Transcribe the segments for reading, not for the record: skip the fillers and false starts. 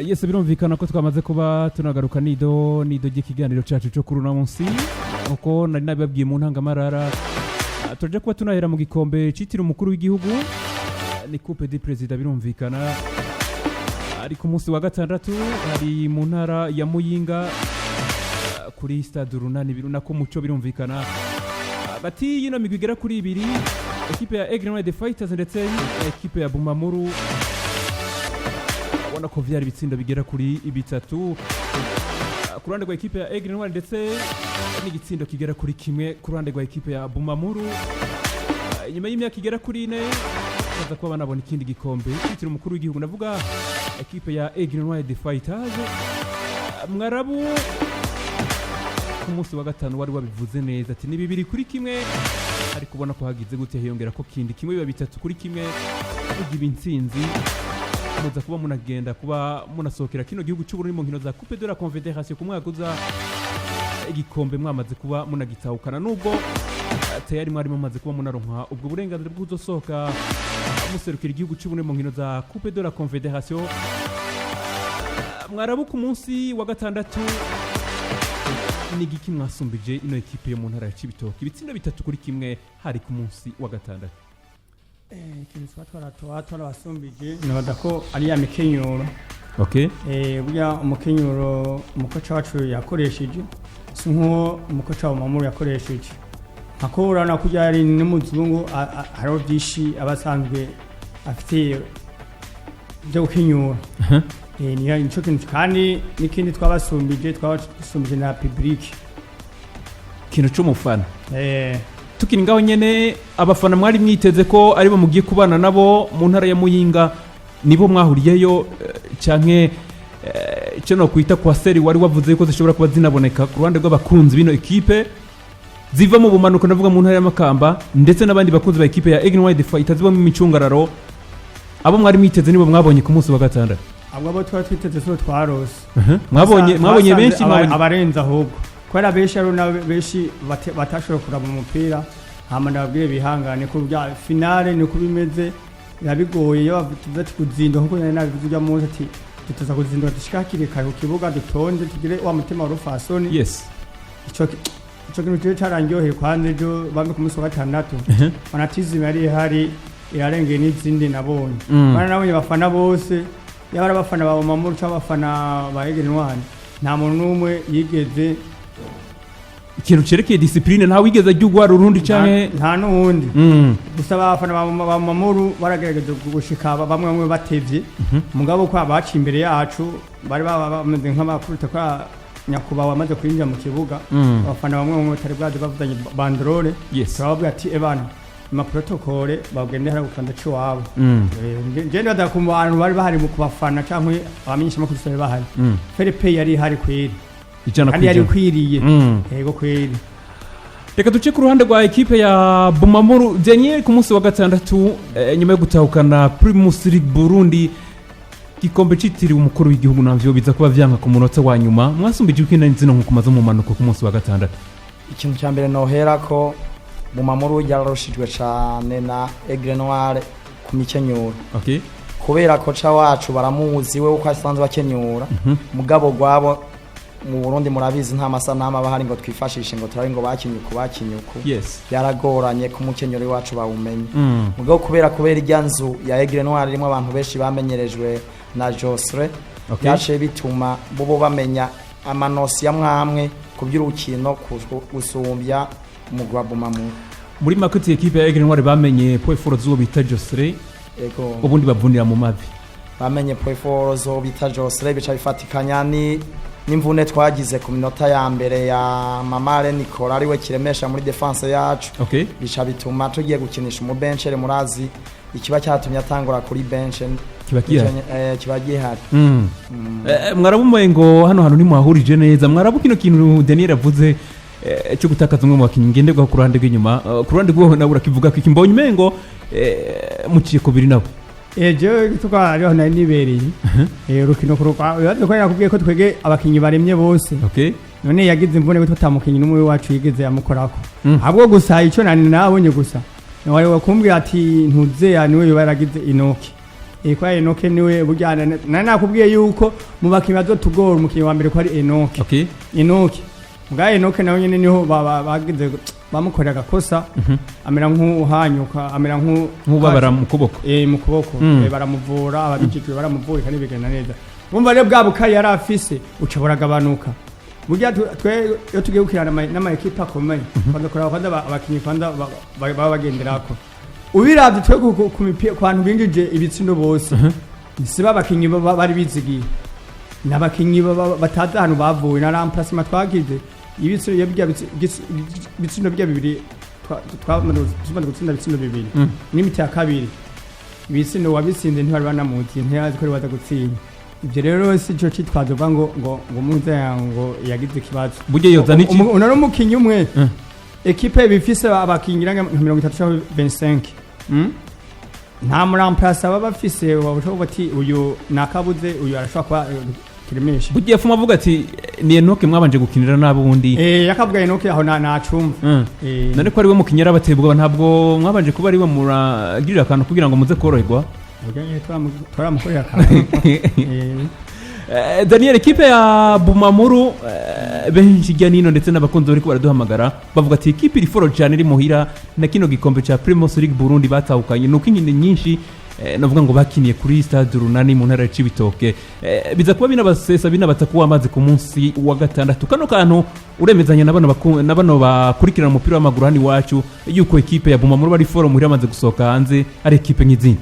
Yes, birumvikana ko twamaze kuba tunagaruka nido nido ry'ikiganiro cyacu cyo kuri uno munsi. Uko nari nabibabwiye mu ntangamarara, turaja kuba tunahera mu gikombe citiriwe umukuru w'igihugu, ni Coupe du Président. Birumvikana ari ku munsi wa gatandatu, hari mu ntara ya Muyinga, kuri stade Urunani biruna ko muco. Birumvikana hagati y'ino migwi igera kuri ibiri, ekipe ya Aigle Noir the Fighters ndetse na ekipe ya Bumamuru, ubona ko vyari ibitsindo bigera kuri bitatu ku ruhande rwa ekipe ya Aigle Noir ndetse n'igitsindo kigera kuri kimwe ku ruhande rwa ekipe ya Bumamuru. Inyuma y'imyaka igera kuri 4 baza kuba banabona ikindi gikombe cyitiriwe umukuru w'igihugu, ndavuga ekipe ya Aigle Noir the Fighters. Mwarabu, ku munsi wa gatanu wari wabivuze neza ati ni 2-1, ariko ubona ko hagize gute, hiyongera ko kindi kimwe, biba 3-1, ugira intsinzi, muza kuba munagenda kuba munasohokera kino gihugu cy'u Burundi mu nkino za Coupe de la Confédération ku mwaka uza, igikombe mwamaze kuba munagitahukana, nubwo tayari mwari mumaze kuba munaronka ubwo burenganzira bwo kuzosohoka muserukira igihugu cy'u Burundi mu nkino za Coupe de la Confédération. Mwarabu, ku munsi wa gatandatu ni igiki mwasumbije ino ekipe yo mu ntara ya Cibitoke, ibitsindo 3-1, hari ku munsi wa gatandatu? Ikintu tuba twarabasumbije nibaza ko ari ya mikenyuro. Burya umukenyuro umukoca wacu yakoresheje si nk'uwo umukoca wa Mamuru yakoresheje, nka urabona ko ujya ari n'umuzungu, hariho byinshi aba asanzwe afite byo gukenyura. Nico kintu, kandi n'ikindi twabasumbije na public. Ikintu c'umufana. Tukiri ngaho nyene, abafana mwari mwiteze ko aribo mugiye kubana nabo mu ntara ya Muyinga, nibo mwahuriyeyo, canke icyo nokwita kwa seri wari wavuze ko zishobora kuba zinaboneka ku ruhande rw'abakunzi bino ekipe ziva mu bumanuko, ndavuga mu ntara y'Amakamba, ndetse n'abandi bakunzi ba ekipe ya Aigle Noir the Fighters ziba mu micungararo, abo mwari mwiteze nibo mwabonye ku munsi wa gatandatu? Abo twari twiteze so twarose. Mwabonye Twasanze benshi mwabonye abarenze ahubwo, kubera benshi ari na benshi batashoboye kuraba umupira. Hama ndababwire bihangane ko bya finale niko bimeze, biba bigoye iyo bavuze ati kuzinda, nkuko nari nabivuze ujya munsi ati tuza kuzinduka dushika hakiri kare ku kibuga, dutonde, tugire wa mutima wa rufasoni. Ico kintu kibe carandyoheye. Kwanza ejo bambe ku munsi wa gatandatu, fanatisme yari ihari irarengeye n'izindi nabonye. Bana nabonye abafana bose, yaba ari abafana ba Mamuru cyangwa abafana ba Aigle Noir, nta muntu n'umwe yigeze Ikintu cerekeye discipline, ntawe wigeze ajya ugwara urundi canke Nta n'uwundi. Gusa abafana ba Mamuru baragerageje gushika bamwe bamwe batevye, mugabo ko abaci imbere yacu bari baba bameze nk'abakuruta kwa nyakubahwa amaze kwinjira mu kibuga. Abafana bamwe bamwe batari bwaje bavuzanye banderole, turababwira ati ebana ma protocole, bagende hara gukanda ciwabo. Nje ndaza ku bantu bari bahari mu kubafana cyangwa abamenyesha makuru bari bahari. Fair play yari ihari kweri. Ijana Kandi yari kwijana. ikwiriye. Yego kweri. Reka duce ku ruhande rwa ekipe ya Bumamuru. Daniel, ku munsi wa gatandatu, nyuma yo gutahukana Primus League Burundi, igikombe citiriwe umukuru w'igihugu, navyo biza kuba vyanka ku munota wa nyuma, mwasumbije uko zino nkukuma zo mu manuko ku munsi wa gatandatu? Ikintu cya mbere nohera ko Bumamuru yararushijwe cyane na Aigle Noir ku mikenyuro, kubera koca wacu baramuzi we uko asanzwe akenyura. Mugabo gwabo mu Burundi murabizi nta masanamu aba ahari ngo twifashishe ngo turabe ngo bakinye uku, bakinye uku. Byaragoranye ko umukenyuro wacu bawumenye. Mugabo kubera irya nzu ya Aigle Noir irimo abantu benshi bamenyerejwe na Josre, byaciye bituma bobo bamenya amanosi ya mwamwe ku by'urukino gusumbya umugwi wa Bumamuru. Muri make, ekipe ya Aigle Noir bamenye point fort z'uwo bita Josre, ubundi bavunira mu mavi. Bamenye point fort zo bita Josre, bica bifatikanya ni n'imvune twagize ku minota ya mbere ya Mamare Nicola, ariwe kiremesha muri défense yacu. Bica bituma tugiye gukinisha umubenchere, murazi ikiba cyatumye atangura kuri bench. Kiba gihari. Kiba gihari. Mwarabumuye ngo hano hantu ntimuhahurije neza. Mwarabu, kino kintu Daniel avuze cyo gutakaza umwe mu bakinnyi ngenderwaho ku ruhande rw'inyuma, ku ruhande rw'uwo nawe urakivuga ko iki mbonye umengo muciye kubiri nabo? Jewe tuko ariho nari nibereye. Urukino kurukwa bibaze ko yakubwiye ko twege abakinyi baremye bose. None yagize imvune ko tutamukinyi n'umwe wacu yigeze amukorako. Ahubwo gusa ico nani nabonye gusa wari wakumbwira ati ntuzeya niwe yoba yaragize inoki. Kwa Enoke niwe burya nari nakubwiye yuko mu bakinyi bazotugora umukinyi wa mbere ko ari Enoke. Enoke bwa Enoke nawe nyene niho bagize bamukorera agakosa, amera nk'uhanyuka, amera nk'ubabara mu kuboko. Mu kuboko. Baramuvura, ababijijwe baramuvura kandi bigenda neza. Bumva rero bwa bukari yari afise uca buragabanuka. Burya twe iyo tugiye gukina n'ama ekipe akomeye, kwanza kuraba kwanza abakinyi kwanza baba bagenderako. Ubiravye twe ku mipira, ku bantu binjije ibitsindo bose, si ba bakinyi bari bizigiye, ni abakinyi batazi ahantu bavuye na remplacement twagize. Ibitsindo iyo birya ibitsindo birya bibiri twamaze gutsinda ibitsindo bibiri n'imiti ya kabiri, ibitsindo wabitsinze ntibari banamuzi, ntiyazi ko ari baza gutsinda. Ibyo rero si cyo cyitwazo uvuga ngo muze ngo yagize ikibazo. Burya yozana iki? Uno ni umukinyi umwe. Ekipe bifise abakinyi nka 30 cyangwa 25. Nta muramplasa baba bafise wabasha kuvuga ati uyu nakabuze, uyu arashobora kuba kiremesha. Burya yafuma avuga ati ni Enoke mwabanje gukinira nabi ubundi. Yakavuga Enoke aho nacumva. None ko ari we mukinyi yarabateye ubwoba, ntabwo mwabanje kuba ari we muragirira akantu kugira ngo muze koroherwa? Burya nyine twaramukorera akantu. Daniel, ekipe ya Bumamuru, benshi ijya nino ndetse n'abakunzi bariko baraduhamagara bavuga ati ekipe iri fort cyane iri muhira, na kino gikombe ca Primus League Burundi batahukanye nuko inkino nyinshi navuga ngo bakiniye kuri Stade Runani mu ntara ya Cibitoke, biza kuba binabasesa binabata kuwa amazi ku munsi wa gatandatu. Kano kantu uremezanya na bano na bano bakurikirana umupira w'amaguru hano iwacu yuko ekipe ya Bumamuru bari fort muhira, amaze gusohoka hanze ari ekipe nk'izindi?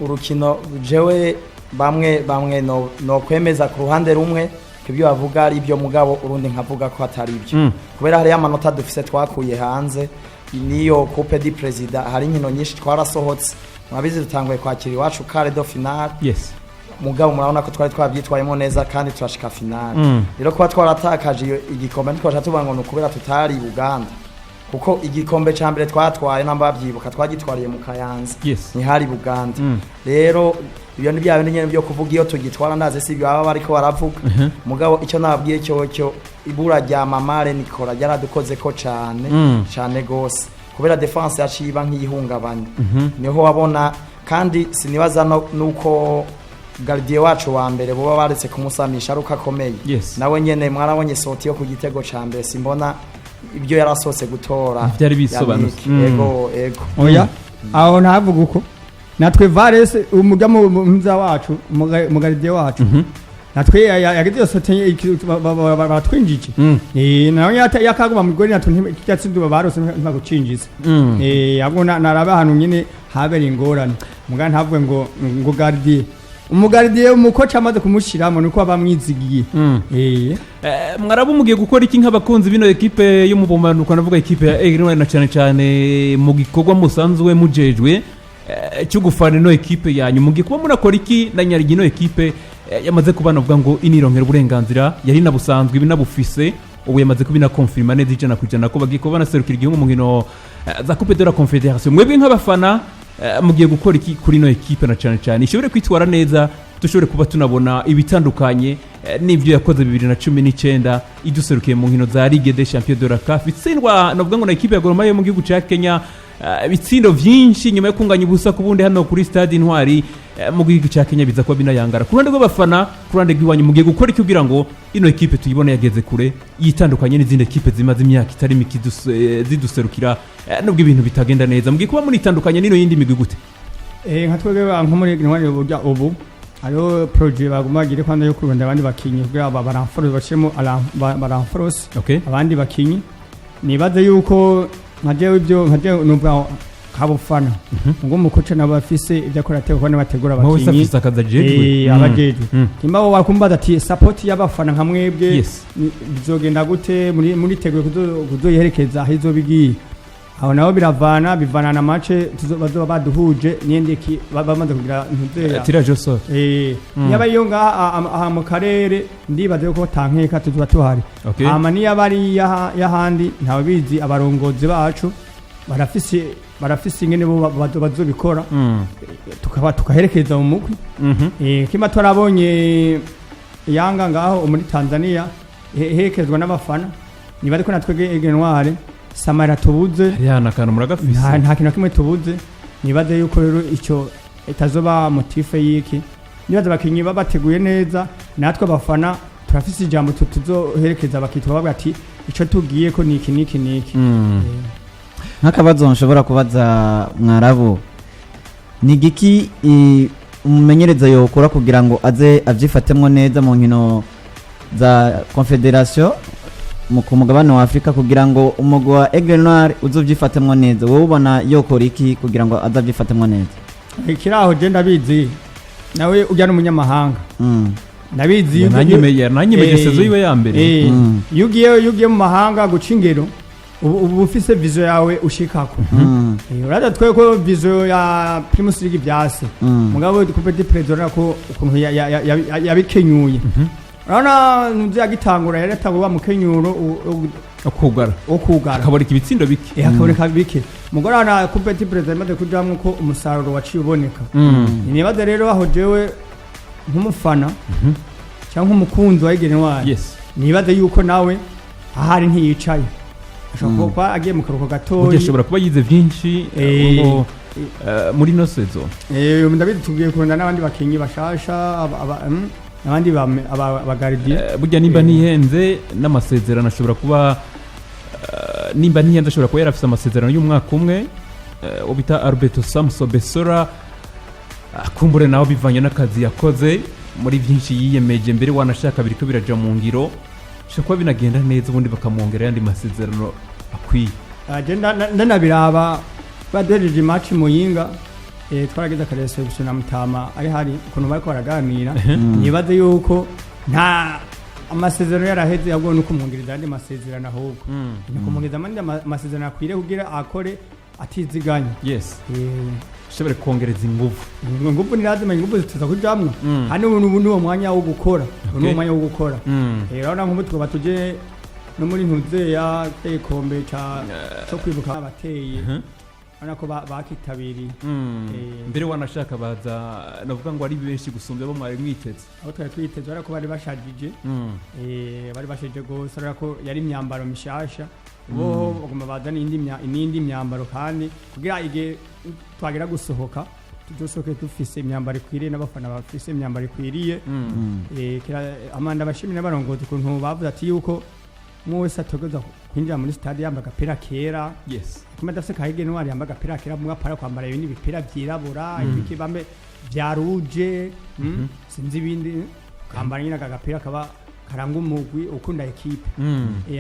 Urukino jewe bamwe bamwe no kwemeza ku ruhande rumwe ko ibyo bavuga ari ibyo, mugabo urundi nkavuga ko atari ibyo, kubera hariyo amanota dufise twakuye hanze niyo Coupe du Président. Hari inkino nyinshi twarasohotse, murabizi, dutanguye kwakira iwacu quart de finale. Mugabo murabona ko twari twabyitwayemo neza kandi turashika finale. Rero kuba twaratakaje iyo igikombe, ntitwaca tuvuga ngo ni ukubera tutari Uganda, kuko igikombe ca mbere twatwaye, namba babyibuka, twagitwariye mu Kayanza, ntihari Buganda. Rero ibyo ni bya bindi nyene byo kuvuga iyo tugitwara, ndazi si ibyo baba bariko baravuga. Mugabo icyo nababwiye cyo ibura rya Mamare Nikora ryaradukoze ko cane, cane gose, kubera défense yaciye iba nk'iyihungabanya. Niho wabona kandi sinibaza nuko gardien wacu wa mbere boba baretse kumusamisha ari uko akomeye. Nawe nyene mwarabonye sortie yo ku gitego ca mbere, simbona ibyo yarasohotse gutora. Vyari bisobanutse. Yannick. Ego. Oya, aho ntavuga uko. Natwe Varese umujya mu muza wacu, umugardien wacu, natwe yagize iyo sortie batwinjije. Nawe yakaguma mu gori natwe nticyatsindu barose ntibagucinjiza. Ahubwo naraba ahantu nyine habera ingorane, muga ntavuge ngo gardien, umugardien umukoca amaze kumushiramo niko bamwizigiye. Mwarabu mugiye gukora iki nk'abakunzi bino ekipe yo mu bumanuko, navuga ekipe ya Aigle Noir, na cyane cyane mu gikorwa musanzwe mujejwe cyo gufana ino ekipe yanyu? Mugiye kuba munakora iki na nyarigi ino ekipe yamaze kuba navuga ngo inironkera uburenganzira yari nabusanzwe ibinabufise, ubu yamaze kubinakonfirma neza 100% ko bagiye kuba banaserukira igihugu mu nkino za Coupe de la Confédération? Mwebwe nk'abafana mugiye gukora iki kuri ino ekipe, na cyane cyane ishobore kwitwara neza, dushobore kuba tunabona ibitandukanye n'ibyo yakoze 2019 iduserukiye mu nkino za Ligue des Champions de la CAF, itsindwa navuga ngo na ekipe ya Gor Mahia yo mu gihugu ca Kenya ibitsindo vyinshi nyuma yo kunganya ubusa ku bundi hano kuri Stade Intwari mu gihugu ca Kenya, biza kuba binayangara? Ku ruhande rw'abafana, ku ruhande rw'iwanyu, mugiye gukora iki kugira ngo ino ekipe tuyibone yageze kure, yitandukanye n'izindi ekipe zimaze imyaka itari mike ziduserukira, nubwo ibintu bitagenda neza? Mugiye kuba munitandukanye n'ino yindi migwi gute? Nka twebwe nko muri Intwari, burya ubu hariho projet baguma bagire kwanza yo kurondera abandi bakinyi kugira barenforce, bashiremo barenforce abandi bakinyi. Nibaze yuko nka jewe ibyo nka jewe nubwa kabufana ngo umukoca nabo afise ibyo akora, ategura n'abategura Wowe abakinyi. afise akazi ajejwe. Abajejwe kimba bo bakumbaza ati support y'abafana nka mwebwe bizogenda gute, muri muriteguye kuzoyiherekeza aho izoba igiye? Aho nabo biravana bivana na match bazoba baduhuje n'iyindi bamaze kugira ntuzeya. Tirage au sort. Niba iyo ngaha aha mu karere, ndibaza yuko tankeka tuzoba tuhari. Hama niyo aba ari y'ahandi ntababizi, abarongozi bacu barafise ingene bo bazobikora, tukaba tukaherekeza mu mugwi. Kima twarabonye Yanga ngaho muri Tanzania iherekezwa n'abafana, niba ariko natwe Aigle Noir Samara tubuze. Hariya ni akantu muragafise. Nta kintu na kimwe tubuze. Nibaze yuko rero icyo itazoba motif y'iki. Nibaza abakinyi babateguye neza, natwe abafana turafise ijambo, tuzoherekeza bakitwa bavuga ati ico tugiye ko niki niki niki. Nk'akabazo nshobora kubaza Mwarabu, ni igiki umumenyereza yokora kugira ngo aze avyifatemwo neza mu nkino za Confederation ku mugabane wa Afurika, kugira ngo umugwi wa Aigle Noir uzovyifatemwo neza? Wowe ubona yokora iki kugira ngo aze avyifatemwo neza? Ikiraho je ndabizi, nawe ujya n'umunyamahanga. Ndabizi Yananyemeje saison yiwe ya mbere. Iyo ugiye mu mahanga guca ingero, ubu ufise vision yawe ushikako. Uraza twe ko vision ya Primus League vyase. Mugabo Coupe du Président ko ukuntu yabikenyuye, urabona ntuzi yagitangura, yari yatanguye wa mukenyuro Akugara. Wo kugara. Akaboneka ibitsindo bike. Hakaboneka bike. Mugabo na Coupe du Président imaze kujamwo ko umusaruro waciye uboneka. Nibaza rero aho jewe nk'umufana cyangwa nk'umukunzi wa Aigle Noir, nibaze yuko nawe ahari ntiyicaye, ashobora kuba agiye mu karuhuko Burya gatoyi. ashobora kuba yize byinshi ngo, muri ino saison. Ndabizi tugiye kurunda n'abandi bakinyi bashasha, abandi abagardien. Burya nimba nihenze n'amasezerano ashobora kuba, nimba nihenze ashobora kuba yarafise amasezerano y'umwaka umwe, uwo bita Alberto Samso Besora. Kumbure nawe bivanye n'akazi yakoze muri byinshi yiyemeje mbere, wanashaka biriko biraja mu ngiro, bishobora kuba binagenda neza, ubundi bakamwongera ayandi masezerano akwiye. Je ndanabiraba baduhejeje match Muyinga, twarageze aka réception na Mutama ari hari ukuntu bariko baraganira. Nibaze yuko nta amasezerano yaraheze, ahubwo ni ukumwongereza ayandi masezerano, ahubwo ni ukumwongereza ayandi masezerano akwiriye kugira akore atiziganya. Ushobore kongereza inguvu. Inguvu ni lazima, inguvu zituza kujamwo. Hano ubu ni uwo mwanya wo gukora, ubu ni uwo mwanya wo gukora. Urabona nk'ubu twaba tuje no muri ntuzeya igikombe ca cyo kwibuka abateye, urabona ko bakitabiriye. Mbere wanashaka baza navuga ngo ari benshi gusumbya abo mwari mwiteze. Aho twari twiteze, urabona ko bari bashajije. Bari bashajije gose, urabona ko yari imyambaro mishasha, bo bagomba bazana iyindi myambaro, kandi kugira igihe twagera gusohoka tuzosohoke dufise imyambaro ikwiriye n'abafana bafise imyambaro ikwiriye. Amanda bashimira n'abarongozi ukuntu bavuze ati yuko umwe wese ategerezwa kwinjira muri stade yambaye agapira kera. Kuma adafise ka Aigle Noir yambaye agapira kera, mwe apara kwambara ibindi bipira vyirabura, ibiki bambe vya rouge, sinzi ibindi, kambara nyine aka gapira kaba karanga umugwi ukunda ekipe.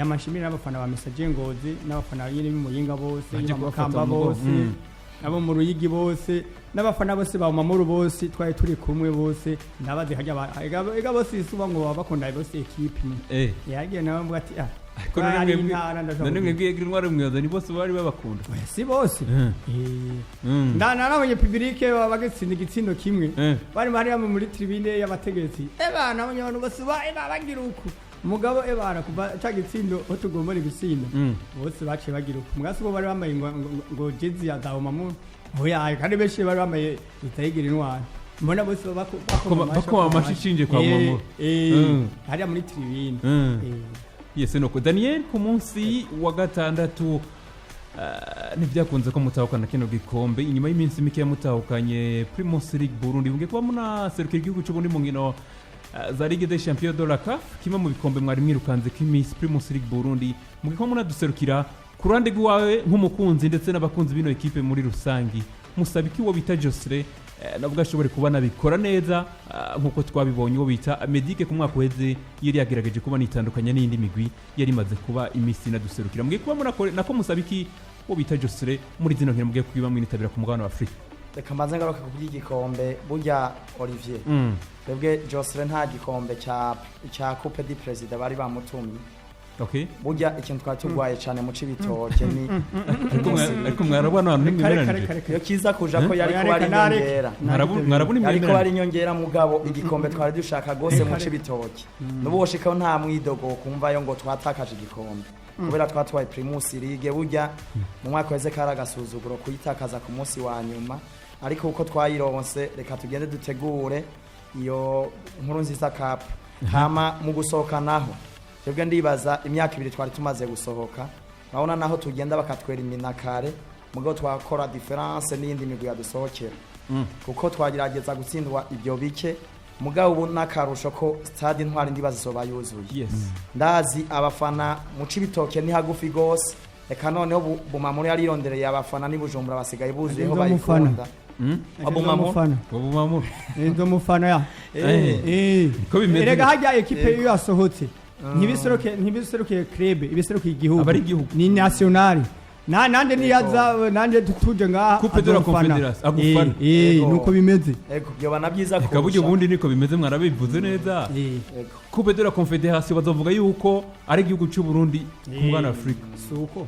Amashimira n'abafana ba Messager Ngozi n'abafana nyine b'Imuyinga bose, Baje kubafata b'Amakamba mu mugongo. bose, abo mu Ruyigi bose, n'abafana bose ba Mamuru bose twari turi kumwe bose, ndabazi hajya ega bose isuba ngo baba bakunda bose ekipe imwe. Yagiye nawe mvuga ati ah Ariko none ari mwebwe intara ndashobora none mwebwe Aigle Noir mwibaza ni bose bari babakunda? Oya, si bose. Ndanabonye public baba bagitsinda igitsindo kimwe, bari hariya muri tribune y'abategetsi, eba nabonye abantu bose ba eba bagira uku mugabo ebana kuva ca gitsindo aho tugombora ibitsindo, bose baciye bagira uku mugasi bo bari bambaye ngo jezi ya Dawumamu, oya, kandi benshi bari bambaye itayigira intwari, mbona bose bakoma amashi ishingiye kwa Mamuru. Hariya muri tribune. Yes, nuko Daniel, ku munsi wa gatandatu ntibyakunze ko mutahukana kino gikombe inyuma y'iminsi mike mutahukanye Primus League Burundi, mugiye kuba munaserukira igihugu cy'Uburundi mu nkino za Ligue des Champions de la CAF, kimwe mu bikombe mwari mwirukanze k'iminsi Primus League Burundi, mugiye kuba munaduserukira. Ku ruhande rwawe nk'umukunzi ndetse n'abakunzi b'ino ekipe muri rusangi, musaba iki uwo bita Josre, navuga ashobore kuba nabikora neza, nk'uko twabibonye uwo bita Medike ku mwaka uheze yari yagerageje kuba nitandukanya n'indi migwi yari imaze kuba iminsi inaduserukira? Mugiye kuba munakore nako musaba iki uwo bita Josre muri zino nkino mugiye kuba mwinitabira ku mugabane wa Afurika? Reka mbanze ngaruka ku by'igikombe. Burya Olivier, twebwe Josre nta gikombe cya Coupe du Président bari bamutumye. Burya ikintu twari turwaye cyane mu Cibitoke ni Ariko mwarabona abantu Kare kare ntimwemeranije. Kare iyo kare. kiza kuja ko yari Oya, kuba ari reka nareke. inyongera. Mwarabona Yari kuba ari imwemeranije. inyongera, mugabo igikombe twari dushaka gose mu Reka, reka. Cibitoke, n'ubu woshikaho nta mwidogo kumvayo ngo twatakaje igikombe kubera twatwaye Primus League. Burya mu mwaka weze kari agasuzuguro kuyitakaza ku munsi wa nyuma, ariko uko twayironse reka tugende dutegure iyo Nkuru Nziza Cup. Hama mu gusohoka naho, twebwe ndibaza imyaka 2 twari tumaze gusohoka, urabona naho tugenda bakatwera imina kare. Mugabo twakora différence n'iyindi migwi yadusohokera, kuko twagerageza gutsindwa ibyo bike. Mugabo ubu n'akarusho ko stade Intwari ndibaza izoba yuzuye. Ndazi abafana mu Cibitoke ni hagufi gose. Reka noneho Bumamuru yarirondereye abafana ni Bujumbura, basigaye buzuyeho. Agenda umufana. Bayikunda Bumamuru. Umufana. Bumamuru. Ndi umufana ya. Ko bimeze. Erega hajya ekipe iyo yasohotse ntibiseruke club, ibiseruke igihugu. Aba ari igihugu. Ni national. Na nande niyaza nande tuje ngaha Coupe de la azomfana. Confédération, agufana. Nuko bimeze. Ego, byoba na byiza Reka burya kurusha. ubundi niko bimeze, mwarabivuze neza. Ego. Coupe de la Confédération bazovuga yuko ari igihugu cy'u Burundi ku mugabane wa Afurika. Suko.